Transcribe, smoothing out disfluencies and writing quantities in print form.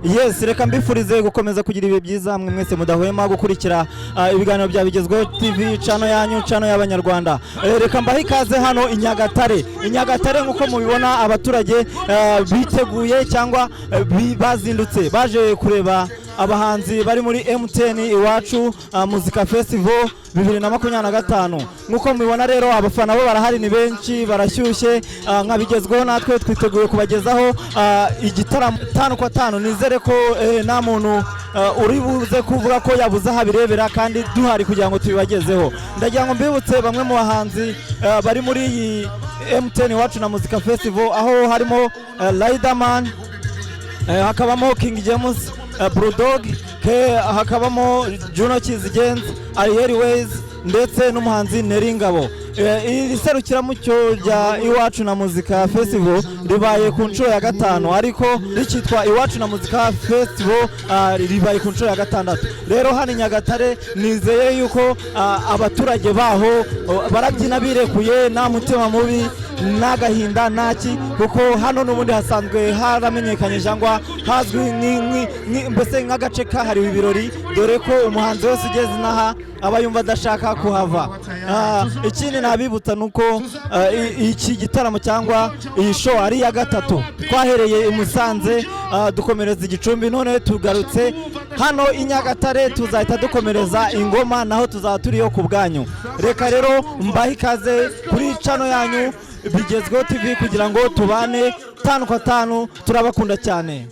Yes, reka mbifurize gukomeza kugira ibihe byiza mwe mwese mudahwema gukurikira ibiganiro bya Bigezweho TV, channel yanyu, channel y'Abanyarwanda. Reka mbahe ikaze hano i Nyagatare. I Nyagatare, nk'uko mubibona, abaturage biteguye cyangwa bazindutse baje kureba abahanzi bari muri MTN Iwacu Muzika Festival 2025. Nk'uko mubibona rero, abafana bo barahari, ni benshi, barashyushye. Nka Bigezweho natwe twiteguye kubagezaho igitaramo tanu kwa tanu. Nizere ko nta muntu uri buze kuvuga ko yabuze aho abirebera kandi duhari kugira ngo tubibagezeho. Ndagira ngo mbibutse bamwe mu bahanzi bari muri iyi MTN Iwacu na Muzika Festival, aho harimo Riderman, hakabamo King James, Bulldog, hakabamo Juno Kizigenza, Ariel Wayz ndetse n'umuhanzi Nel Ngabo. Iri serukiramuco rya Iwacu na Muzika Festival ribaye ku nshuro ya gatanu, ariko rikitwa Iwacu na Muzika Festival ribaye ku nshuro ya gatandatu. Rero hano i Nyagatare nizeye yuko abaturage baho barabyina birekuye, nta mutima mubi n'agahinda ntaki, kuko hano n'ubundi hasanzwe haramenyekanye cyangwa hazwi mbese nk'agace kahariwe ibirori, dore ko umuhanzi wese ugeze inaha aba yumva adashaka kuhava. Ikindi nabibutsa ni uko iki gitaramo cyangwa iyi show ari iya gatatu. Twahereye i Musanze, dukomereza i Gicumbi, none tugarutse hano i Nyagatare. Tuzahita dukomereza i Ngoma, naho tuzaba turiyo ku bwanyu. Reka rero mbahe ikaze kuri channel yanyu Bigezweho TV kugira ngo tubane tanu kwa tanu. Turabakunda cyane.